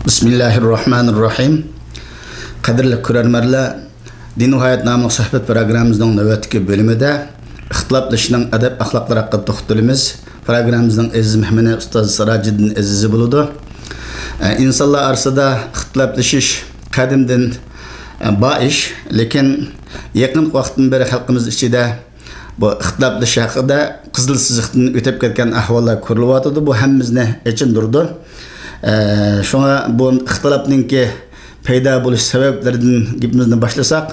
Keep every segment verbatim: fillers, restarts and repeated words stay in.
بىسمىللاھىررەھمانىررەھىم. قەدىرلىك كۆرەرمەنلەر، دىنۇ ھايات ناملىق سۆھبەت پروگراممىمىزنىڭ نۆۋەتتىكى بۆلۈمىدە ئىختىلاپلىشىشنىڭ ئەدەپ-ئەخلاقلىرى ھەققىدە توختىلىمىز. پروگراممىمىزنىڭ ئەزىز مېھمىنى ئۇستاز سىراجىدىن ئەزىزى بولىدۇ. ئە، ئىنسانلار ئارىسىدا ئىختىلاپلىشىش قەدىمدىن، ئە، بار ئىش، لېكىن يېقىنقى ۋاقىتتىن بېرى خەلقىمىز ئىچىدە بۇ ئىختىلاپلىشىش ھەققىدە قىزىل سىزىقتىن ئۆتۈپ كەتكەن ئەھۋاللار كۆرۈلۈۋاتىدۇ. بۇ ھەممىمىزنى ئېچىندۇرىدۇ. ئە، شۇڭا بۇ ئىختىلاپنىڭكى پەيدا بولۇش سەۋەبلىرىدىن گېپىمىزنى باشلىساق،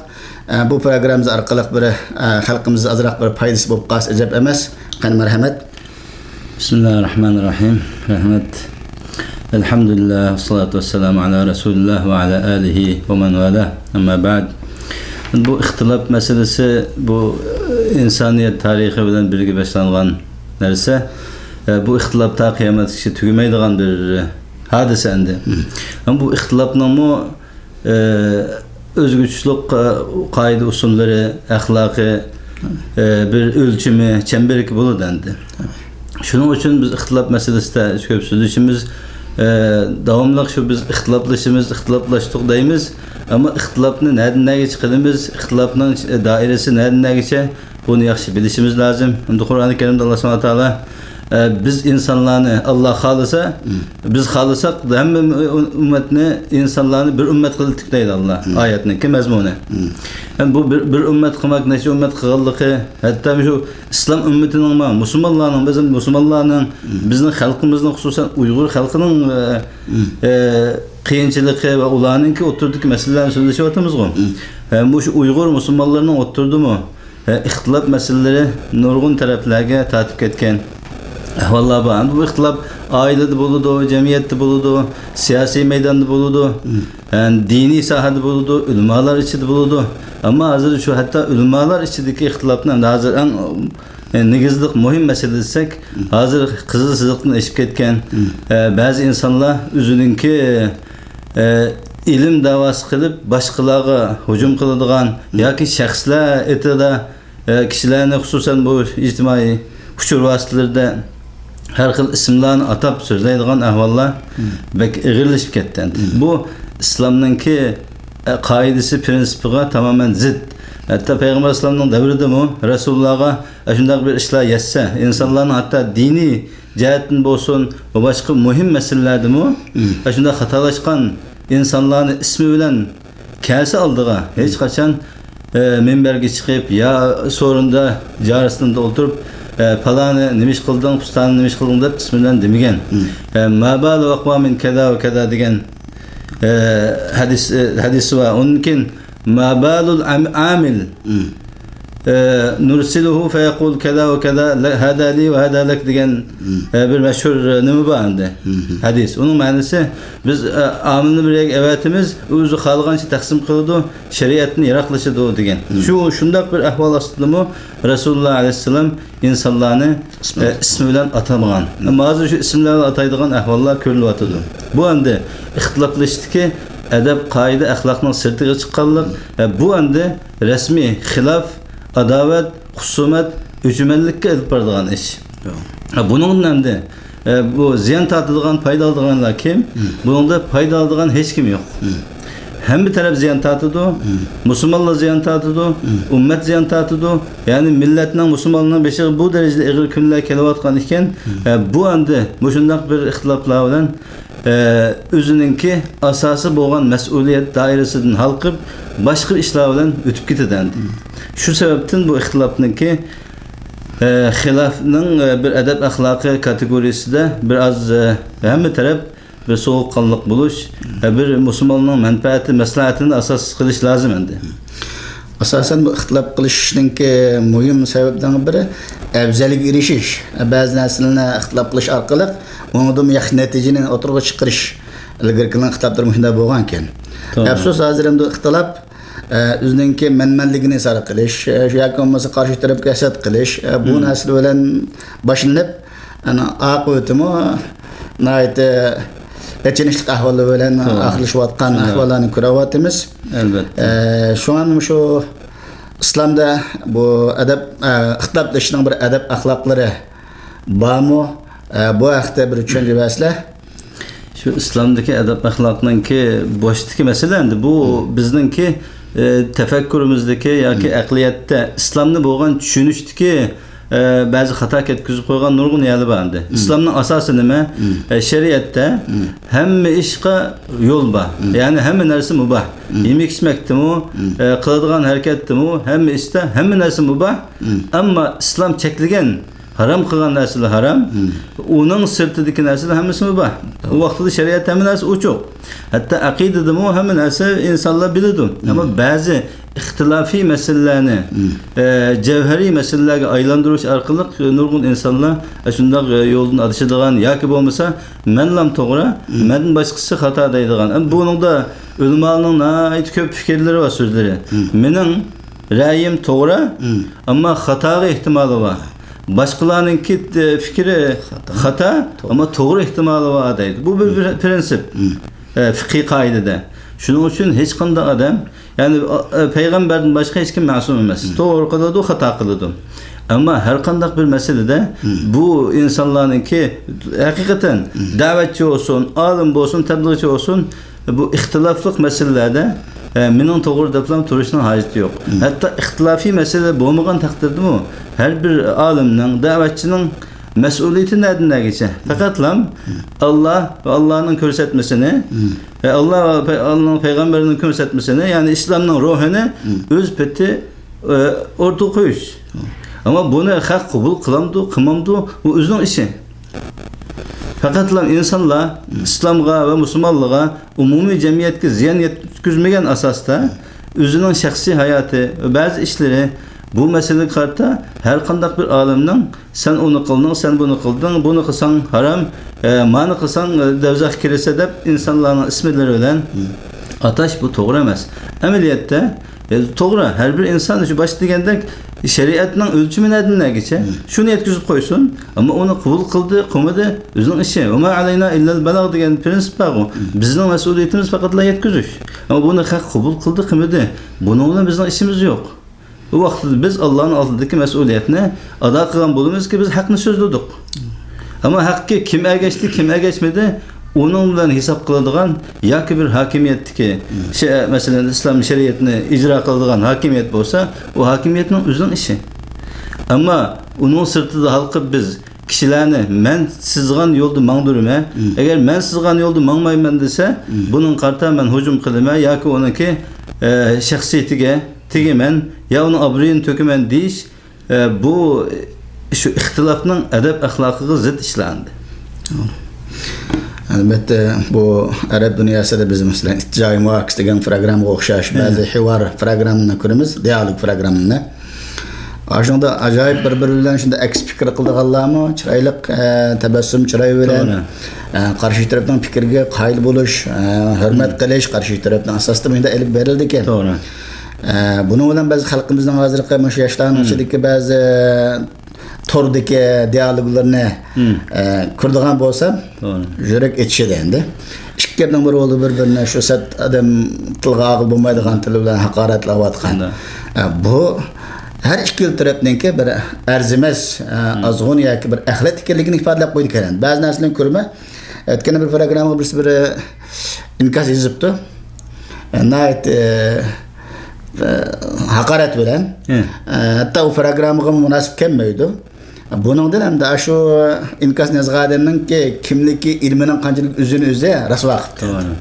ئە، بۇ پروگراممىمىز ئارقىلىق بىر، ئە، خەلقىمىزگە ئازراق بىر پايدىسى بولۇپ قالسا ئەجەب ئەمەس. قېنى، مەرھەمەت. بىسمىللاھىررەھمانىررەھىم. رەھمەت. ئەلھەمدۇلىللاھ، ۋەسسالاتۇ ۋەسسالامۇ ئەلا رەسۇلىللاھ ۋە ئەلا ئالىھى ۋە مەن ۋالاھ. ئەمما بەئد. بۇ ئىختىلاپ مەسىلىسى، بۇ ئىنسانىيەت تارىخى بىلەن بىرگە باشلانغان نەرسە. ئە، بۇ ئىختىلاپ تا قىيامەتكىچە تۈگىمەيدىغان بىر ھادىسە ئەمدى. مم. ئەمما بۇ ئىختىلاپنىڭمۇ ئە، ئۆزگىچىلىك، ئە، قائىدە-ئۇسۇللىرى، ئەخلاقى، ئە، بىر ئۆلچىمى، چەمبىرىكى بولىدۇ ئەمدى. شۇنىڭ ئۈچۈن بىز ئىختىلاپ مەسىلىسىدە كۆپ سۆزلىشىمىز، ئە، داۋاملىق شۇ بىز ئىختىلاپلىشىمىز، ئىختىلاپلاشتۇق دەيمىز. ئەمما ئىختىلاپنى نەدىن نەگىچە قىلىمىز، ئىختىلاپنىڭ، ئە، دائىرىسى نەدىن نەگىچە، بۇنى ياخشى بىلىشىمىز لازىم. ئەمدى قۇرئانى كەرىمدە ئاللا سۇبھانەھۇ ۋە تائالا، ئە، بىز ئىنسانلارنى ئاللا خالىسا، مم. بىز خالىساق، ھەممە ئۈ-، ئۈممەتنى، ئىنسانلارنى بىر ئۈممەت قىلدى دەيدۇ ئاللا. مم. ئايەتنىڭكى مەزمۇنى. مم. ھەم بۇ بىر، بىر ئۈممەت قىلماق، نەچچە ئۈممەت قىلغانلىقى، ھەتتا شۇ ئىسلام ئۈممىتىنىڭمۇ، مۇسۇلمانلارنىڭ، بىزنىڭ، مم. بىزنىڭ خەلقىمىزنىڭ، خۇسۇسەن ئۇيغۇر خەلقىنىڭ، ئە، مم. ئە، قىيىنچىلىقى ۋە ئۇلارنىڭكى ئوتتۇرىدىكى مەسىلىلەرنى سۆزلىشىۋاتىمىزغۇ. مم. ئە، مۇشۇ ئۇيغۇر مۇسۇلمانلىرىنىڭ ئوتتۇرىدىمۇ ئىختىلاپ مەسىلىلىرى نۇرغۇن تەرەپلەرگە تارتىپ كەتكەن ئەھۋاللار بار. ئەمدى بۇ ئىختىلاپ ئائىلىدە بولىدۇ، جەمئىيەتتە بولىدۇ، سىياسىي مەيداندا بولىدۇ، مم. ئە، دىنىي ساھەدە بولىدۇ، ئۆلىمالار ئىچىدە بولىدۇ. ئەمما ھازىر شۇ ھەتتا ئۆلىمالار ئىچىدىكى ئىختىلاپنى ئەمدى ھازىر ئەڭ، ئە، نېگىزلىق مۇھىم مەسىلە دېسەك، مم. ھازىر قىزىل سىزىقتىن ئېشىپ كەتكەن، مم. ئە، بەزى ئىنسانلار ئۆزىنىڭكى ئە، ئىلىم دەۋاسى قىلىپ، باشقىلارغا ھۇجۇم قىلىدىغان مم. ياكى شەخسلەر ئېتىدا، ئە، كىشىلەرنى، خۇسۇسەن بۇ ئىجتىمائىي ئۇچۇر ۋاسىتىلىرىدە ھەر خىل ئىسىملارنى ئاتاپ سۆزلەيدىغان ئەھۋاللار مم. بەك ئېغىرلىشىپ كەتتى. مم. بۇ ئىسلامنىڭكى، ئە، قائىدىسى، پىرىنسىپىغا تامامەن زىت. ھەتتا پەيغەمبەر ئەلەيھىسسالامنىڭ دەۋرىدىمۇ رەسۇلۇللاغا ئاشۇنداق بىر ئىشلار يەتسە، ئىنسانلارنىڭ ھەتتا دىنىي جەھەتتىن بولسۇن، ۋە باشقا مۇھىم مەسىلىلەردىمۇ مم. ئاشۇنداق خاتالاشقان ئىنسانلارنى ئىسمى بىلەن كەلسە ئالدىغا، ھېچقاچان، ئە، مىنبەرگە چىقىپ يا سورۇندا جارىسىندا ئولتۇرۇپ، ئە، پالانى نېمە ئىش قىلدىڭ، پۇستانى نېمە ئىش قىلدىڭ دەپ ئىسمى بىلەن دېمىگەن. مم. ئە، ما بالۇ ئەقۋامىن كەزا ۋە كەزا دېگەن، ئە، ھەدىس، ئە، ھەدىسى بار. ئۇندىن كېيىن ما بالۇل ئام-، ئامىل، مم. ئە، نۇرسىلۇھۇ فەيەقۇل كەزا ۋە كەزا، لە-، ھەزا لى ۋە ھەزا لەك دېگەن، مم. ئە، بىر مەشھۇر، ئە، نېمە بار ئەمدى؟ مم. ھەدىس. ئۇنىڭ مەنىسى، بىز، ئە، ئامىلنى بىر يەرگە ئەۋەتىمىز، ئۆزى خالىغانچە تەقسىم قىلىدۇ، شەرىئەتتىن يىراقلىشىدۇ دېگەن. مم. شۇ، شۇنداق بىر ئەھۋال ئاستىدىمۇ رەسۇلۇللا ئەلەيھىسسالام ئىنسانلارنى، ئىسمى. ئە، ئىسمى بىلەن ئاتىمىغان. مم. ئەمما ھازىر شۇ ئىسىم بىلەن ئاتايدىغان ئەھۋاللار كۆرۈلۈۋاتىدۇ. بۇ ئەمدى ئىختىلاپلىشىشتىكى ئەدەپ، قائىدە، ئەخلاقنىڭ سىرتىغا چىققانلىق. مم. ئە، بۇ ئەمدى رەسمىي خىلاپ، ئاداۋەت، خۇسۇمەت، ئۆچمەنلىككە ئېلىپ بارىدىغان ئىش. ياق. ھە، بۇنىڭدىن ئەمدى، ئە، بۇ زىيان تارتىدىغان، پايدا ئالىدىغانلار كىم؟ مم. بۇنىڭدا پايدا ئالىدىغان ھېچكىم يوق. مم. ھەممە تەرەپ زىيان تارتىدۇ، مم. مۇسۇلمانلار زىيان تارتىدۇ، مم. ئۈممەت زىيان تارتىدۇ. يەنى مىللەتنىڭ، مۇسۇلماننىڭ بېشىغا بۇ دەرىجىدە ئېغىر كۈنلەر كېلىۋاتقان ئىكەن، مم. ئە، بۇ ئەمدى مۇشۇنداق بىر ئىختىلاپلار بىلەن ئە، ئۆزىنىڭكى ئاساسىي بولغان مەسئۇلىيەت دائىرىسىدىن ھالقىپ، باشقا ئىشلار بىلەن ئۆتۈپ كېتىدۇ ئەمدى. مم. شۇ سەۋەبتىن بۇ ئىختىلاپنىڭكى، ئە، خىلاپنىڭ، ئە، بىر ئەدەپ-ئەخلاقى كاتېگورىيىسىدە بىر ئاز، ئە، ھەممە تەرەپ بىر سوغۇققانلىق بولۇش، مم. ئە، بىر مۇسۇلماننىڭ مەنپەئەتى، مەسلىھەتىنى ئاساس قىلىش لازىم ئەمدى. مم. ئاساسەن بۇ ئىختىلاپ قىلىشنىڭكى مۇھىم سەۋەبلىرىنىڭ بىرى ئەۋزەلگە ئېرىشىش. بەزى نەرسىلەرنى ئىختىلاپ قىلىش ئارقىلىق ئۇنىڭدىن ياخشى نەتىجىنى ئوتتۇرىغا چىقىرىش ئىلگىرىكىلەرنىڭ ئىختىلاپلىرى مۇشۇنداق بولغانىكەن. توغرا. ئەپسۇس، ھازىر ئەمدى ئىختىلاپ، ئە، ئۆزىنىڭكى مەنمەنلىكىنى ئىزھار قىلىش، ئە، شۇ ياكى بولمىسا قارشى تەرەپكە ھەسەت قىلىش، ئە، بۇ مم. نەرسىلەر بىلەن باشلىنىپ، ئاقىۋىتىمۇ ناھايىتى ئېچىنىشلىق ئەھۋاللار بىلەن توغرا. ئاخىرلىشىۋاتقان شۇنداق. ئەھۋاللارنى كۆرۈۋاتىمىز. ئەلۋەتتە. ئە، شۇڭا مۇشۇ ئىسلامدا بۇ ئەدەپ، ئە، ئىختىلاپلىشىشنىڭ بىر ئەدەپ ئەخلاقلىرى بارمۇ؟ ئە، بۇ ھەقتە بىر چۈشەنچە بەرسىلە. شۇ ئىسلامدىكى ئەدەپ-ئەخلاقنىڭكى باشتىكى مەسىلە ئەمدى بۇ بىزنىڭكى، ئە، تەپەككۇرىمىزدىكى ياكى ئەقلىيەتتە ئىسلامنى بولغان چۈشىنىشتىكى، ئە، بەزى خاتا كەتكۈزۈپ قويغان نۇرغۇن يەرلەر بار ئەمدى. ئىسلامنىڭ ئاساسى نېمە؟ ئە، شەرىئەتتە ھەممە ئىشقا يول بار. يەنى ھەممە نەرسە مۇباھ. يېمەك-ئىچمەكتىمۇ، ئە، قىلىدىغان ھەرىكەتتىمۇ، ھەممە ئىشتا ھەممە نەرسە مۇباھ. ئەمما ئىسلام چەكلىگەن، ھارام قىلغان نەرسىلەر ھارام. ئۇنىڭ سىرتىدىكى نەرسىلەر ھەممىسى مۇباھ. ئۇ ۋاقتىدا شەرىئەتتە ھەممە نەرسە ئوچۇق. ھەتتا ئەقىدىدىمۇ ھەممە نەرسە ئىنسانلار بىلىدۇ. ئەمما بەزى ئىختىلاپىي مەسىلىلەرنى، ئە، جەۋھەرىي مەسىلىلەرگە ئايلاندۇرۇش ئارقىلىق نۇرغۇن ئىنسانلار شۇنداق يولدىن ئادىشىدىغان ياكى بولمىسا، مەنلام توغرا، مەندىن باشقىسى خاتا دەيدىغان. ئەمما بۇنىڭدا ئۆلىمالارنىڭ ناھايىتى كۆپ پىكىرلىرى بار، سۆزلىرى. مېنىڭ رەيىم توغرا، ئەمما خاتاغا ئېھتىمالى بار. باشقىلارنىڭكى، ئە، پىكرى خاتا، ئەمما توغرا ئېھتىمالى بار دەيدۇ. بۇ بىر، بىر پىرىنسىپ، ئە، فىقھىي قائىدىدە. شۇنىڭ ئۈچۈن ھېچقانداق ئادەم، يەنى، ئە، پەيغەمبەردىن باشقا ھېچكىم مەسۇم ئەمەس. توغرا قىلىدۇ، خاتا قىلىدۇ. ئەمما ھەر قانداق بىر مەسىلىدە بۇ ئىنسانلارنىڭكى ھەقىقەتەن دەۋەتچى بولسۇن، ئالىم بولسۇن، تەبلىغچى بولسۇن، بۇ ئىختىلاپلىق مەسىلىلەردە، ئە، مېنىڭ توغرا دەپلا تۇرۇشنىڭ ھاجىتى يوق. ھەتتا ئىختىلاپىي مەسىلە بولمىغان تەقدىردىمۇ، ھەر بىر ئالىمنىڭ، دەۋەتچىنىڭ مەسئۇلىيىتى نەدىن نەگىچە؟ پەقەتلا ئاللا ۋە ئاللانىڭ كۆرسەتمىسىنى، ئە، ئاللا ۋە پەي-، ئاللانىڭ پەيغەمبىرىنىڭ كۆرسەتمىسىنى، يەنى ئىسلامنىڭ روھىنى ئۆز پېتى، ئە، ئورتىغا قويۇش. ئەمما بۇنى خەق قوبۇل قىلامدۇ، قىلمامدۇ، بۇ ئۆزىنىڭ ئىشى. پەقەتلا ئىنسانلار ئىسلامغا ۋە مۇسۇلمانلىققا، ئومۇمىي جەمئىيەتكە زىيان يەتكۈزمىگەن ئاساستا ئۆزىنىڭ شەخسىي ھاياتى ۋە بەزى ئىشلىرى، بۇ مەسىلىگە قارىتا ھەر قانداق بىر ئالىمنىڭ سەن ئۇنى قىلدىڭ، سەن بۇنى قىلدىڭ، بۇنى قىلساڭ ھارام، ئە، مانى قىلساڭ، ئە، دوزاخقا كىرىسەن دەپ ئىنسانلارنىڭ ئىسىملىرى بىلەن ئاتاش بۇ توغرا ئەمەس. ئەمەلىيەتتە، ئە، توغرا، ھەر بىر ئىنسان شۇ باشتا دېگەندەك شەرىئەتنىڭ ئۆلچىمى نەدىن نەگىچە، شۇنى يەتكۈزۈپ قويسۇن. ئەمما ئۇنى قوبۇل قىلدى، قىلمىدى، ئۆزىنىڭ ئىشى. ۋە ما ئەلەينا ئىللەل بالاغ دېگەن پىرىنسىپ بارغۇ. بىزنىڭ مەسئۇلىيىتىمىز پەقەتلا يەتكۈزۈش. ئەمما بۇنى خەق قوبۇل قىلدى، قىلمىدى، بۇنىڭ بىلەن بىزنىڭ ئىشىمىز يوق. ئۇ ۋاقىتتا بىز ئاللانىڭ ئالدىدىكى مەسئۇلىيەتنى ئادا قىلغان بولىمىزكى، بىز ھەقنى سۆزلىدۇق. ئەمما ھەققە كىم ئەگەشتى، كىم ئەگەشمىدى، ئۇنىڭ بىلەن ھېساب قىلىدىغان ياكى بىر ھاكىمىيەتتىكى، شە-، مەسىلەن، ئىسلام شەرىئىتىنى ئىجرا قىلىدىغان ھاكىمىيەت بولسا، ئۇ ھاكىمىيەتنىڭ ئۆزىنىڭ ئىشى. ئەمما ئۇنىڭ سىرتىدا ھالقىپ بىز كىشىلەرنى مەن سىزغان يولدا ماڭدۇرىمەن. ئەگەر مەن سىزغان يولدا ماڭمايمەن دېسە، بۇنىڭغا قارىتا مەن ھۇجۇم قىلىمەن ياكى ئۇنىڭكى، ئە، شەخسىيىتىگە تېگىمەن يا ئۇنىڭ ئابرۇيىنى تۆكىمەن دېيىش، ئە، بۇ شۇ ئىختىلاپنىڭ ئەدەپ-ئەخلاقىغا زىت ئىشلار ئەمدى. ئەلۋەتتە، بۇ ئەرەب دۇنياسىدا بىز، مەسىلەن، ئىتتىجاھىي مۇھاكىسە دېگەن پروگراممىغا ئوخشاش بەزى ھىۋار پروگراممىنى كۆرىمىز، دىئالوگ پروگراممىنى. ئاشۇنىڭدا ئاجايىپ بىر-بىرى بىلەن شۇنداق ئەكس پىكىر قىلىدىغانلارمۇ چىرايلىق، ئە، تەبەسسۇم چىراي بىلەن، توغرا. ئە، قارشى تەرەپنىڭ پىكرىگە قايىل بولۇش، ئە، ھۆرمەت قىلىش، قارشى تەرەپنىڭ ئاساسىدا مۇنداق ئېلىپ بېرىلىدىكەن. توغرا. ئە، بۇنىڭ بىلەن بەزى خەلقىمىزنىڭ ھازىرقى مۇشۇ ياشلارنىڭ ئىچىدىكى بەزى توردىكى دىئالوگلىرىنى، ئە، كۆرىدىغان بولسام، توغرا. يۈرەك ئېچىشىدى ئەمدى. ئىككى گەپنىڭ بىرى بولدى، بىر-بىرىنى شۇ سەت ئادەم تىلغا ئالغىلى بولمايدىغان تىل بىلەن ھاقارەتلەۋاتقان. شۇنداق. ئە، بۇ ھەر ئىككىلا تەرەپنىڭكى بىر ئەرزىمەس، ئە، ئازغۇن ياكى بىر ئەخلەت ئىكەنلىكىنى ئىپادىلەپ قويىدىكەن. بەزى نەرسىلەرنى كۆرىمەن. ئۆتكەندە بىر پروگراممىغا بىرسى بىر ئىنكاس يېزىپتۇ. ئە، ناھايىتى، ئە، ھاقارەت بىلەن. ئە، ھەتتا ئۇ پروگراممىغا مۇناسىپ كەلمەيدۇ. بۇنىڭدىن ئەمدى ئاشۇ ئىنكاسنى يازغان ئادەمنىڭكى كىملىكى، ئىلمىنىڭ قانچىلىك ئۆزىنى ئۆزى رەسۋا قىپتۇ. توغرا.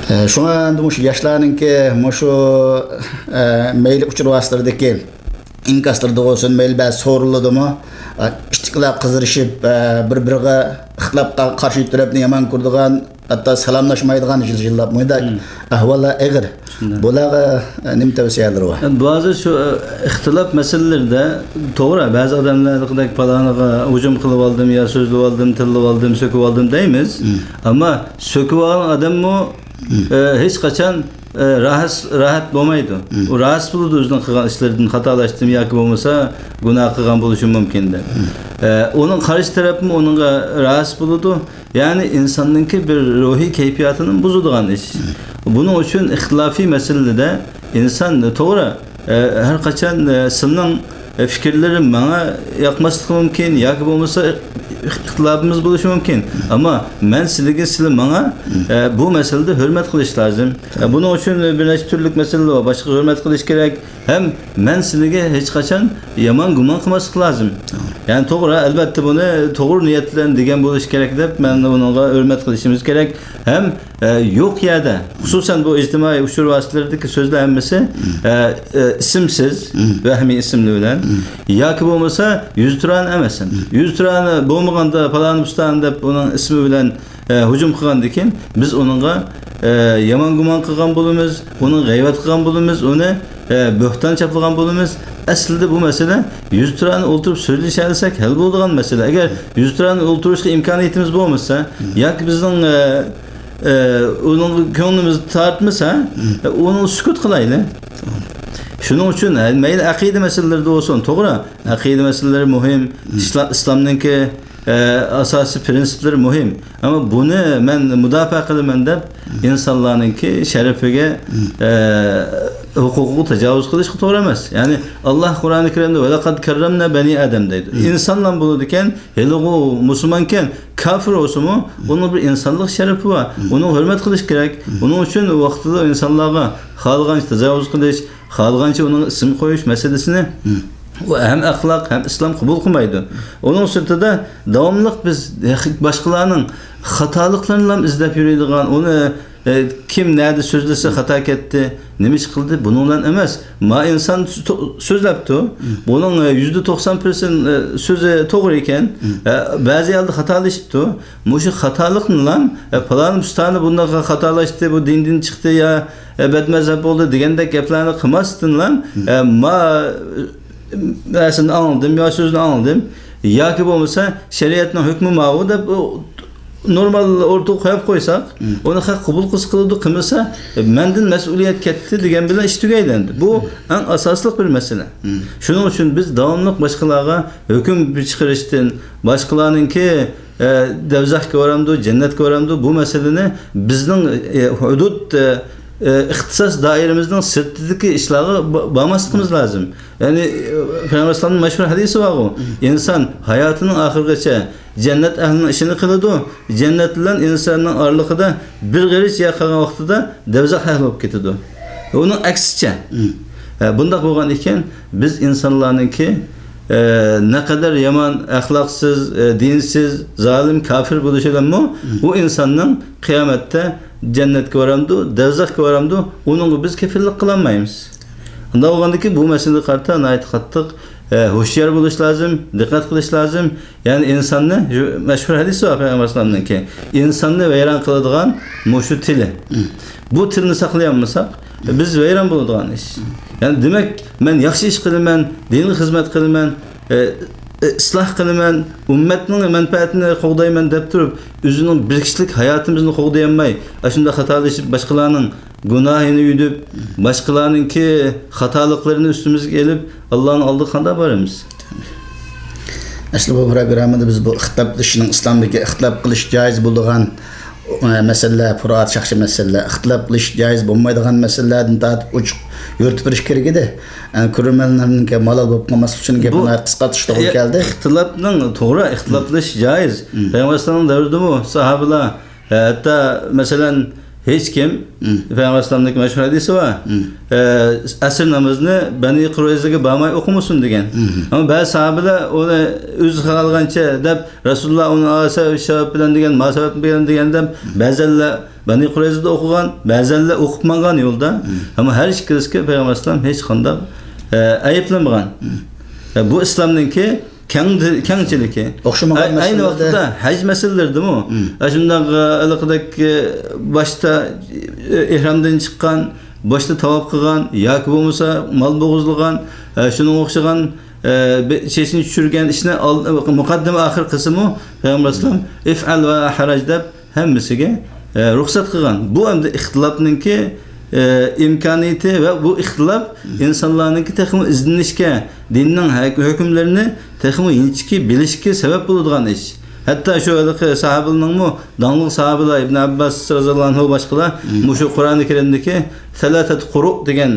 ئە، شۇڭا ئەمدى مۇشۇ ياشلارنىڭكى مۇشۇ، ئە، مەيلى ئۇچۇر ۋاسىتىلىرىدىكى ئىنكاسلىرىدا بولسۇن، مەيلى بەزى سورۇنلىرىدىمۇ، ئە، ئىتتىكلار قىزىرىشىپ، ئە، بىر-بىرىگە ئىختىلاپقا قارشى تەرەپنى يامان كۆرىدىغان، ھەتتا سالاملاشمايدىغان يىل-، يىللاپ مۇنداق ئەھۋاللار ئېغىر. شۇنداق. بۇلارغا، ئە، نېمە تەۋسىيەلىرى بار؟ بۇ ھازىر شۇ، ئە، ئىختىلاپ مەسىلىلىرىدە توغرا، بەزى ئادەملەردەك پالانىغا ھۇجۇم قىلىۋالدىم يا سۆزلىۋالدىم، تىللىۋالدىم، سۆكۈۋالدىم دەيمىز. ئەمما سۆكۈۋالغان ئادەممۇ، ئە، ھېچقاچان، ئە، راھەس-، راھەت بولمايدۇ. ئۇ راھەتسىز بولىدۇ ئۆزىنىڭ قىلغان ئىشلىرىدىن، خاتالاشتىم ياكى بولمىسا گۇناھ قىلغان بولۇشى مۇمكىن دەپ. ئە، ئۇنىڭ قارشى تەرەپمۇ ئۇنىڭغا راھەتسىز بولىدۇ. يەنى ئىنساننىڭكى بىر روھىي كەيپىياتىنى بۇزىدىغان ئىش. بۇنىڭ ئۈچۈن ئىختىلاپىي مەسىلىلەردە ئىنسان، توغرا، ئە، ھەر قاچان، ئە، سىلنىڭ، ئە، پىكىرلىرىم ماڭا ياقماسلىقى مۇمكىن ياكى بولمىسا ئىخ-، ئىختىلاپىمىز بولۇشى مۇمكىن. ئەمما مەن سىلىگە، سىلى ماڭا، ئە، بۇ مەسىلىدە ھۆرمەت قىلىش لازىم. ئە، بۇنىڭ ئۈچۈن بىر نەچچە تۈرلۈك مەسىلىلەر بار. باشقىغا ھۆرمەت قىلىش كېرەك. ھەم مەن سىلىگە ھېچقاچان يامان گۇمان قىلماسلىق لازىم. يەنى توغرا، ئەلۋەتتە بۇنى توغرا نىيەت بىلەن دېگەن بولۇش كېرەك دەپ، مەن ئۇنىڭغا ھۆرمەت قىلىشىمىز كېرەك. ھەم ئە، يوق يەردە، خۇسۇسەن بۇ ئىجتىمائىي ئۇچۇر ۋاسىتىلىرىدىكى سۆزلەر ھەممىسى، ئە، ئە، ئىسىمسىز، ۋەھمىي ئىسىملىرى بىلەن ياكى بولمىسا يۈزتۇرانە ئەمەس. يۈزتۇرانە بولمىغاندا پالانى پۇستانى دەپ ئۇنىڭ ئىسمى بىلەن، ئە، ھۇجۇم قىلغاندىن كېيىن بىز ئۇنىڭغا، ئە، يامان گۇمان قىلغان بولىمىز، ئۇنى غەيۋەت قىلغان بولىمىز، ئۇنى، ئە، بۆھتان چاپلىغان بولىمىز. ئەسلىدە بۇ مەسىلە يۈزتۇرانە ئولتۇرۇپ سۆزلىشەلىسەك ھەل بولىدىغان مەسىلە. ئەگەر يۈزتۇرانە ئولتۇرۇشقا ئىمكانىيىتىمىز بولمىسا ياكى بىزنىڭ، ئە، ئە، ئۇنىڭغا كۆڭلىمىز تارتمىسا، ئە، ئۇنىڭغا سۈكۈت قىلايلى. شۇنىڭ ئۈچۈن، ئە، مەيلى ئەقىدە مەسىلىلىرىدە بولسۇن، توغرا، ئەقىدە مەسىلىلىرى مۇھىم، ئىسلا-، ئىسلامنىڭكى، ئە، ئاساسىي پرىنسىپلىرى مۇھىم. ئەمما بۇنى مەن مۇداپىئە قىلىمەن دەپ، ئىنسانلارنىڭكى شەرىپىگە، ئە، ھوقۇقىغا تاجاۋۇز قىلىشقا توغرا ئەمەس. يەنى، ئاللاھ قۇرئانى كەرىمدە «ۋەلەقەد كەررەمنا بەنى ئادەم» دەيدۇ. ئىنسانلار بولىدىكەن، ھېلىغۇ مۇسۇلمانكەن، كاپىر بولسىمۇ، ئۇنىڭ بىر ئىنسانلىق شەرىپى بار. ئۇنى ھۆرمەت قىلىش كېرەك. ئۇنىڭ ئۈچۈن ۋاقتىدا ئىنسانلارغا خالىغانچە تاجاۋۇز قىلىش، خالىغانچە ئۇنىڭغا ئىسىم قويۇش مەسىلىسىنى، ئۇ ھەم ئەخلاق، ھەم ئىسلام قوبۇل قىلمايدۇ. ئۇنىڭ سىرتىدا داۋاملىق بىز باشقىلارنىڭ خاتالىقلىرىنىلا ئىزدەپ يۈرىدىغان، ئۇنى ئە، كىم نەدە سۆزلىسە خاتا كەتتى، نېمە ئىش قىلدى، بۇنىڭ بىلەن ئەمەس. ما ئىنسان سۆ-، سۆزلەپتۇ. بۇنىڭ، ئە، يۈزدە توقسان پىرسەنت، ئە، سۆزى توغرا ئىكەن. ئە، بەزى يەردە خاتالىشىپتۇ. مۇشۇ خاتالىقنىلا، ئە، پالان ئۇستانى بۇنداق خاتالاشتى، بۇ دىندىن چىقتى يا، ئە، بەدمەزھەپ بولدى دېگەندەك گەپلەرنى قىلماستىنلا، ئە، ما، مەسىلىنى ئاڭلىدىم يا سۆزىنى ئاڭلىدىم ياكى بولمىسا شەرىئەتنىڭ ھۆكمى ماۋۇ دەپ، ئۇ نورمال ئوتتۇرىغا قويۇپ قويساق، ئۇنى خەق قوبۇل قىلسا قىلىدۇ، قىلمىسا، مەندىن مەسئۇلىيەت كەتتى دېگەن بىلەن ئىش تۈگەيدۇ ئەمدى. بۇ ئەڭ ئاساسلىق بىر مەسىلە. شۇنىڭ ئۈچۈن بىز داۋاملىق باشقىلارغا ھۆكۈم چىقىرىشتىن، باشقىلارنىڭكى، ئە، دەۋزەخكە بارامدۇ، جەننەتكە بارامدۇ، بۇ مەسىلىنى بىزنىڭ، ئە، ھۇدۇد، ئە، ئە، ئىختىساس دائىرىمىزنىڭ سىرتىدىكى ئىشلارغا با-، بارماسلىقىمىز لازىم. يەنى، ئە، پەيغەمبەر ئەلەيھىسسالامنىڭ مەشھۇر ھەدىسى بارغۇ، ئىنسان ھاياتىنىڭ ئاخىرىغىچە جەننەت ئەھلىنىڭ ئىشىنى قىلىدۇ، جەننەت بىلەن ئىنساننىڭ ئارىلىقىدا بىر غېرىچ يەر قالغان ۋاقتىدا دەۋزەخ ئەھلى بولۇپ كېتىدۇ. ئۇنىڭ ئەكسىچە. ئە، بۇنداق بولغان ئىكەن، بىز ئىنسانلارنىڭكى، ئە، نەقەدەر يامان، ئەخلاقسىز، ئە، دىنسىز، زالىم، كاپىر بولۇشى بىلەنمۇ ئۇ ئىنساننىڭ قىيامەتتە جەننەتكە بارامدۇ، دەۋزەخكە بارامدۇ، ئۇنىڭغا بىز كېپىللىك قىلالمايمىز. ئۇنداق بولغاندىكىن بۇ مەسىلىگە قارىتا ناھايىتى قاتتىق، ئە، ھوشيار بولۇش لازىم، دىققەت قىلىش لازىم. يەنى ئىنساننى، مەشھۇر ھەدىسى بار پەيغەمبەر ئەلەيھىسسالامنىڭكى، ئىنساننى ۋەيران قىلىدىغان مۇشۇ تىلى. بۇ تىلنى ساقلىيالمىساق، بىز ۋەيران بولىدىغان ئىش. يەنى دېمەك، مەن ياخشى ئىش قىلىمەن، دىنغا خىزمەت قىلىمەن، ئە، ئە، ئىسلاھ قىلىمەن، ئۈممەتنىڭ مەنپەئەتىنى قوغدايمەن دەپ تۇرۇپ، ئۆزىنىڭ بىر كىشىلىك ھاياتىمىزنى قوغدىيالماي، ئاشۇنداق خاتالىشىپ، باشقىلارنىڭ گۇناھىنى يۈدۈپ، باشقىلارنىڭكى خاتالىقلىرىنى ئۈستىمىزگە ئېلىپ، ئاللانىڭ ئالدىغا قانداق بارىمىز؟ ئەسلى بۇ پروگراممىدا بىز بۇ ئىختىلاپلىشىشنىڭ ئىسلامدىكى ئىختىلاپ قىلىش جايىز بولىدىغان، ئە، مەسىلىلەر، پۇرائات شەخسىي مەسىلىلەر، ئىختىلاپ قىلىش جايىز بولمايدىغان مەسىلىلەردىن تارتىپ ئوچۇق يورۇتۇپ بېرىش كېرەك ئىدى. ئە، كۆرۈرمەنلەرنىڭكى مالال بولۇپ قالماسلىقى ئۈچۈن گەپنى بۇ ناھايىتى قىسقارتىشقا توغرا ئە، كەلدى. ئىختىلاپنىڭ توغرا، ئىختىلاپلىشىش جايىز. پەيغەمبەر ئەلەيھىسسالامنىڭ دەۋرىدىمۇ ساھابىلار، ئە، ھەتتا، مەسىلەن، ھېچكىم، پەيغەمبەر ئەلەيھىسسالامنىڭكى مەشھۇر ھەدىسى بار. ئە، ئەسىر نامىزىنى بەنى قۇرەيزىگە بارماي ئوقۇمىسۇن دېگەن. ئەمما بەزى ساھابىلەر ئۇنى ئۆزى خالىغانچە دەپ، رەسۇلۇللا ئۇنى ئا سەۋەب، سەۋەب بىلەن دېگەن، ما سەۋەب بىلەن دېگەن دەپ، بەزەنلەر بەنى قۇرەيزىدە ئوقۇغان، بەزەنلەر ئوقۇپ ماڭغان يولدا. ئەمما ھەر ئىككىلىسىگە پەيغەمبەر ئەلەيھىسسالام ھېچقانداق، ئە، ئەيىبلىمىغان. ئە، بۇ ئىسلامنىڭكى كەڭ-، كەڭچىلىكى. ئوخشىمىغان ئەي-، ئەينى مەسىلىلەردە ۋاقىتتا ھەج مەسىلىلىرىدىمۇ، ئە، شۇنداق، ئە، ھېلىقىدەك، ئە، باشتا، ئە، ئېھرامدىن چىققان، باشتا تاۋاپ قىلغان ياكى بولمىسا مال بوغۇزلىغان، ئە، شۇنىڭغا ئوخشىغان، ئە، بى-، چېچىنى چۈشۈرگەن ئىشنى ئال-، مۇقەددىمە ئاخىر قىلسىمۇ، پەيغەمبەر ئەلەيھىسسالام «ئىفئەل ۋە ھەرەج» دەپ ھەممىسىگە، ئە، رۇخسەت قىلغان. بۇ ئەمدى ئىختىلاپنىڭكى، ئە، ئىمكانىيىتى ۋە بۇ ئىختىلاپ ئىنسانلارنىڭكى تېخىمۇ ئىزدىنىشكە، دىننىڭ ھەك-، ھۆكۈملىرىنى تېخىمۇ يىنچىكى بىلىشكە سەۋەب بولىدىغان ئىش. ھەتتا شۇ ھېلىقى ساھابىلەرنىڭمۇ، داڭلىق ساھابىلەر ئىبن ئابباس رەزىياللاھۇ ئەنھۇ، باشقىلار مۇشۇ قۇرئانى كەرىمدىكى «سەلاسەتۇ قۇرۇ» دېگەن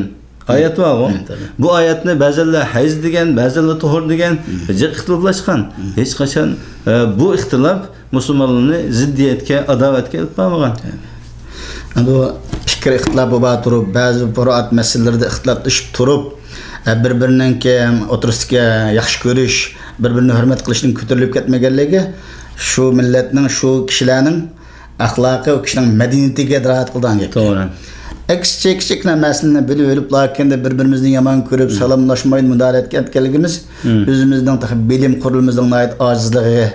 ئايەت بارغۇ. مم، تەبىئىي. بۇ ئايەتنى بەزىلەر ھەيز دېگەن، بەزىلەر تۇھۇر دېگەن، مم. جىق ئىختىلاپلاشقان. مم. ھېچقاچان، ئە، بۇ ئىختىلاپ مۇسۇلمانلارنى زىددىيەتكە، ئاداۋەتكە ئېلىپ بارمىغان. بۇ پىكىر ئىختىلاپى بار تۇرۇپ، بەزى پۇرائات مەسىلىلىرىدە ئىختىلاپلىشىپ تۇرۇپ، ئە، بىر-بىرىنىڭكى ئوتتۇرىسىدىكى ياخشى كۆرۈش، بىر-بىرىنى ھۆرمەت قىلىشتىن كۆتۈرۈلۈپ كەتمىگەنلىكى شۇ مىللەتنىڭ، شۇ كىشىلەرنىڭ ئەخلاقى، ئۇ كىشىنىڭ مەدەنىيىتىگە دىرايەت قىلىدىغان گەپ. توغرا. ئەكسىچە، كىچىككىنە مەسىلىنى بىلىپ ئۆلۈپلا كەينىدە بىر-بىرىمىزنى يامان كۆرۈپ، مم. سالاملاشماي مۇدارە ئەتكەنلىكىمىز، مم. ئۆزىمىزنىڭ تېخى بىلىم قۇرۇلمىسىنىڭ ناھايىتى ئاجىزلىقىغا،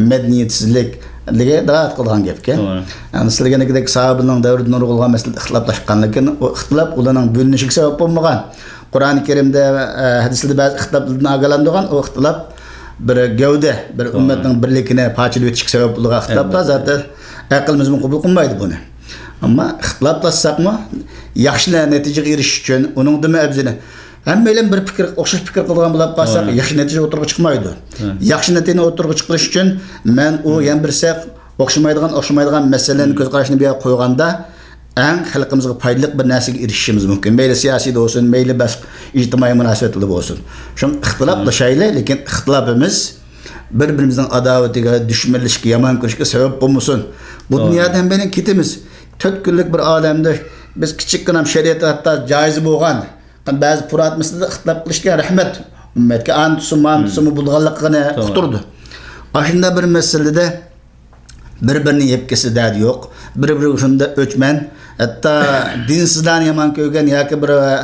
مەدەنىيەتسىزلىكىگە دىرايەت قىلىدىغان گەپكەن. توغرا. ئەمدى سىلەرگە دېگەندەك ساھابىلەرنىڭ دەۋرىدە نۇرغۇنلىغان مەسىلىدە ئىختىلاپلاشقان، لېكىن ئۇ ئىختىلاپ ئۇلارنىڭ بۆلۈنۈشىگە سەۋەب بولمىغان. قۇرئانى كەرىمدە، ئە، ھەدىسلەردە بەزى ئىختىلاپلاردىن ئاگاھلاندۇرغان، ئۇ ئىختىلاپ بىر گەۋدە، بىر توغرا. ئۈممەتنىڭ بىرلىكىنى پارچىلىۋېتىشكە سەۋەب بولىدىغان ئىختىلاپلار ئەلۋەتتە. زادى ئەقلىمىزمۇ قوبۇل قىلمايدۇ بۇنى. ئەمما ئىختىلاپلاشساقمۇ، ياخشى نەتىجىگە ئېرىشىش ئۈچۈن، ئۇنىڭدىنمۇ ئەۋزىلى، ھەممەيلەن بىر پىكىر، ئوخشاش پىكىر قىلىدىغان بولۇپ قالساق، توغرا. ياخشى نەتىجە ئوتتۇرىغا چىقمايدۇ. ھە. ياخشى نەتىجىنى ئوتتۇرىغا چىقىرىش ئۈچۈن مەن ئۇ، ھە. يەنە بىرسى ئوخشىمايدىغان، ئوخشىمايدىغان مەسىلىنى، ھە. كۆز قاراشنى بۇ يەرگە قويغاندا، ئەڭ خەلقىمىزگە پايدىلىق بىر نەرسىگە ئېرىشىشىمىز مۇمكىن. مەيلى سىياسىيدا بولسۇن، مەيلى باشقا ئىجتىمائىي مۇناسىۋەتلەردە بولسۇن. شۇڭا ئىختىلاپلىشايلى، لېكىن ئىختىلاپىمىز بىر-بىرىمىزنىڭ ئاداۋىتىگە، دۈشمەنلىشىشكە، يامان كۆرۈشكە سەۋەب بولمىسۇن. بۇ توغرا. دۇنيادىن ھەممەيلەن كېتىمىز. تۆت كۈنلۈك بىر ئالەمدە بىز كىچىككىنە شەرىئەتتە ھەتتا جايىز بولغان بەزى پۇرائات مەسىلىدە ئىختىلاپ قىلىشكە رەھمەت. ئۈممەتكە ئانى تۇتسۇن، مانى تۇتسۇن، بۇ بولىدىغانلىقىنى توغرا. ئۇقتۇردى. ئاشۇنداق بىر مەسىلىدە بىر-بىرىنى يەپ كەتسە دەردى يوق. بىر-بىرىگە شۇنداق ئۆچمەن. ھەتتا دىنسىزلارنى يامان كۆرگەن ياكى بىر، ئە،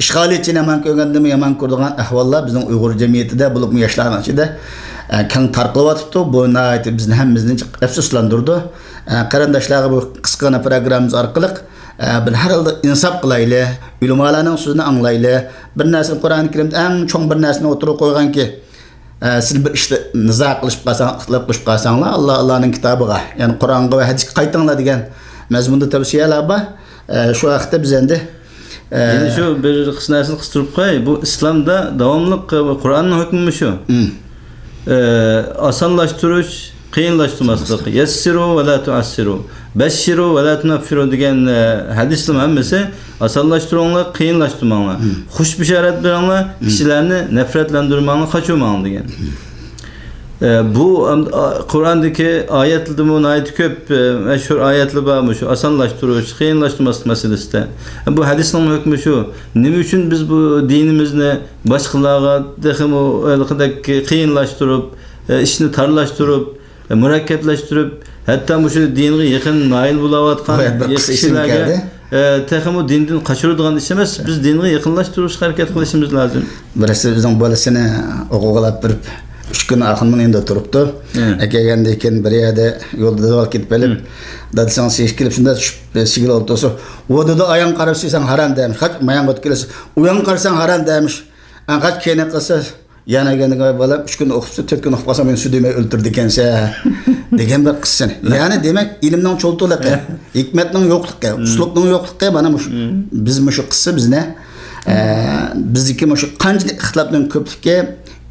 ئىشغالىيەتچىنى يامان كۆرگەندىنمۇ يامان كۆرىدىغان ئەھۋاللار بىزنىڭ ئۇيغۇر جەمئىيىتىدە، بولۇپمۇ ياشلارنىڭ ئىچىدە، ئە، كەڭ تارقىلىۋاتىپتۇ. بۇ ناھايىتى بىزنى، ھەممىمىزنى جىق ئەپسۇسلاندۇرىدۇ. ئە، قېرىنداشلارغا بۇ قىسقىغىنە پروگراممىمىز ئارقىلىق، ئە، بىر ھەر ھالدا ئىنساپ قىلايلى، ئۆلىمالارنىڭ سۆزىنى ئاڭلايلى. بىر نەرسىنى، قۇرئانى كەرىمدە ئەڭ چوڭ بىر نەرسىنى ئوتتۇرىغا قويغانكى، ئە، سىز بىر ئىشتا نىزا قىلىشىپ قالساڭ، ئىختىلاپ قىلىشىپ قالساڭلار، ئاللا، ئاللانىڭ كىتابىغا، يەنى قۇرئانغا ۋە ھەدىسكە قايتىڭلار دېگەن مەزمۇندا تەۋسىيەلەر بار. ئە، شۇ ھەقتە بىز ئەمدى، ئە، يەنە شۇ بىر قىس-، نەرسىنى قىستۇرۇپ قوياي، بۇ ئىسلامدا داۋاملىق، ئە، قۇرئاننىڭ ھۆكمى شۇ. مم. ئە، ئاسانلاشتۇرۇش، قىيىنلاشتۇرماسلىق. يەسسىرۇ ۋە لا تۇئەسسىرۇ. بەششىرۇ ۋە لا تۇنەففىرۇ دېگەن، ئە، ھەدىسلەرنىڭ ھەممىسى ئاسانلاشتۇرۇڭلار، قىيىنلاشتۇرماڭلار. مم. خۇش بېشارەت بېرىڭلار، مم. كىشىلەرنى نەپرەتلەندۈرمەڭلار، قاچۇرماڭلار دېگەن. مم. ئە، بۇ، ئەم، ئا، قۇرئاندىكى ئايەتلىرىدىمۇ ناھايىتى كۆپ، ئە، مەشھۇر ئايەتلەر بار مۇشۇ ئاسانلاشتۇرۇش، قىيىنلاشتۇرماسلىق مەسىلىسىدە. ئە، بۇ ھەدىسنىڭ ھۆكمى شۇ. نېمە ئۈچۈن بىز بۇ دىنىمىزنى باشقىلارغا تېخىمۇ ھېلىقىدەك قىيىنلاشتۇرۇپ، ئە، ئىشنى تارلاشتۇرۇپ، مۇرەككەپلەشتۈرۈپ، ھەتتا مۇشۇ دىنغا يېقىن نائىل بولاۋاتقان بۇ يەردە بىر يېقىن قىسسە ئېسىمگە كىشىلەرگە، كەلدى. ئە، تېخىمۇ دىندىن قاچۇرىدىغان ئىش ئەمەس، بىز دىنغا يېقىنلاشتۇرۇشقا ھەرىكەت قىلىشىمىز لازىم. بىرسى ئۆزىنىڭ بالىسىنى ئوقۇغا ئالاپ بېرىپ، ئۈچ كۈن ئاخۇننىڭ يېنىدا تۇرۇپتۇ. ھە. ئەكەلگەندىن كېيىن بىر يەردە يولدا دادىۋال كېتىپ قېلىپ، ھە. دادىسىنىڭ سېيىش كېلىپ شۇنداق چۈشۈپ، سىگىل ئولتۇرسا، «ۋو دادىدا، ئاياڭ قارىسا سەن ھارام دەمىش، قاچ ماياڭغا ئۆتۈپ كېلىسە، ئۇياڭ قارىساڭ ھارام دەمىش، ئەڭ قاچ كېيىن قىلسا.» يەنە ئۆگەندىكىن بالام، ئۈچ كۈن ئوقۇپسەن، تۆت كۈن ئوقۇپ قالساڭ، مېنى سۈدۈمەي ئۆلتۈردىكەنسەن، دېگەن بىر قىسسىنى. يەنى دېمەك، ئىلىمنىڭ چولتىلىقى، ھېكمەتنىڭ يوقلۇقى، مم. ئۇسلۇبنىڭ يوقلۇقى، مانا مۇشۇ. مم. بىز مۇشۇ قىسسا بىزنى، ئە، بىزدىكى مۇشۇ قانچىلىك ئىختىلاپنىڭ كۆپلۈكى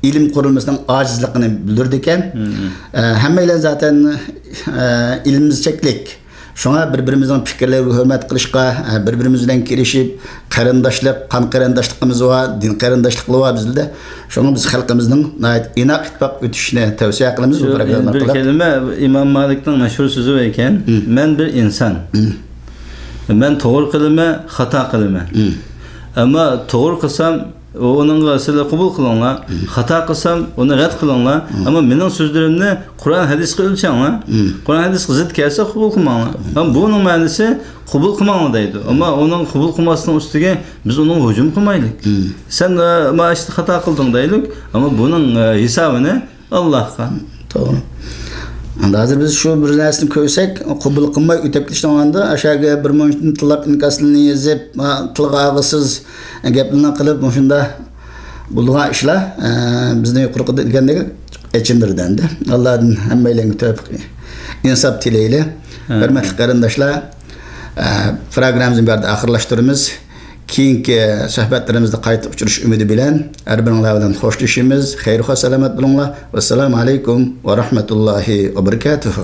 ئىلىم قۇرۇلمىسىنىڭ ئاجىزلىقىنى بىلدۈرىدىكەن. مم. ئە، ھەممەيلەن زاتەن، ئە، ئىلمىمىز چەكلىك. شۇڭا بىر-بىرىمىزنىڭ پىكىرلىرىگە ھۆرمەت قىلىشقا، بىر-بىرىمىز بىلەن كېلىشىپ، قېرىنداشلىق، قان قېرىنداشلىقىمىز بار، دىن قېرىنداشلىقلىرى بار بىزدە. شۇڭا بىز خەلقىمىزنىڭ ناھايىتى ئىناق ئىتتىپاق ئۆتۈشىنى تەۋسىيە قىلىمىز بۇ شۇ پروگرامما بىر ئارقىلىق. كەلىمە، ئىمام مالىكنىڭ مەشھۇر سۆزى بار ئىكەن، مم. «مەن بىر ئىنسان. مم. مەن توغرا قىلىمەن، خاتا قىلىمەن. مم. ئەمما توغرا قىلسام، ئۇنىڭغا سىلەر قوبۇل قىلىڭلار. مم. خاتا قىلسام، ئۇنى رەت قىلىڭلار. مم. ئەمما مېنىڭ سۆزلىرىمنى قۇرئان، ھەدىسكە ئۆلچەڭلار. مم. قۇرئان، ھەدىسكە زىت كەلسە، قوبۇل قىلماڭلار. مم. ئەمما بۇنىڭ مەنىسى قوبۇل قىلماڭلار دەيدۇ. ئەمما ئۇنىڭ قوبۇل قىلماسلىقنىڭ ئۈستىگە بىز ئۇنىڭغا ھۇجۇم قىلمايلى. مم. سەن، ئە، مانا ئىشتا خاتا قىلدىڭ دەيلۇق. ئەمما بۇنىڭ، ئە، ھېسابىنى ئاللاھقا. توغرا. ئەمدى ھازىر بىز شۇ بىر نەرسىنى كۆرسەك، قوبۇل قىلماي ئۆتۈپ كېتىشنىڭ ئالدىدا ئاشۇ يەرگە بىر مۇنچىنى تىللاپ، ئىنكاسلىرىنى يېزىپ، ھە، تىلغا ئالغۇسىز گەپلەرنى قىلىپ، مۇشۇنداق بولىدىغان ئىشلار، ئە، بىزنى يۇقىرىقىدا دېگەندەك ئېچىندۇرىدۇ ئەمدى. ئاللادىن ھەممەيلەنگە تەۋپىق، ئىنساپ تىلەيلى. ھە. ھۆرمەتلىك قېرىنداشلار، ئە، پروگراممىمىزنى بۇ يەردە ئاخىرلاشتۇرىمىز. كېيىنكى سۆھبەتلىرىمىزدە قايتا ئۇچرىشىش ئۈمىدى بىلەن ھەر بىرىڭلار بىلەن خوشلىشىمىز. خەير-خۇش، سالامەت بولۇڭلار. ۋەسسالامۇ ئەلەيكۇم ۋە رەھمەتۇللاھى ۋە بەرىكاتۇھۇ.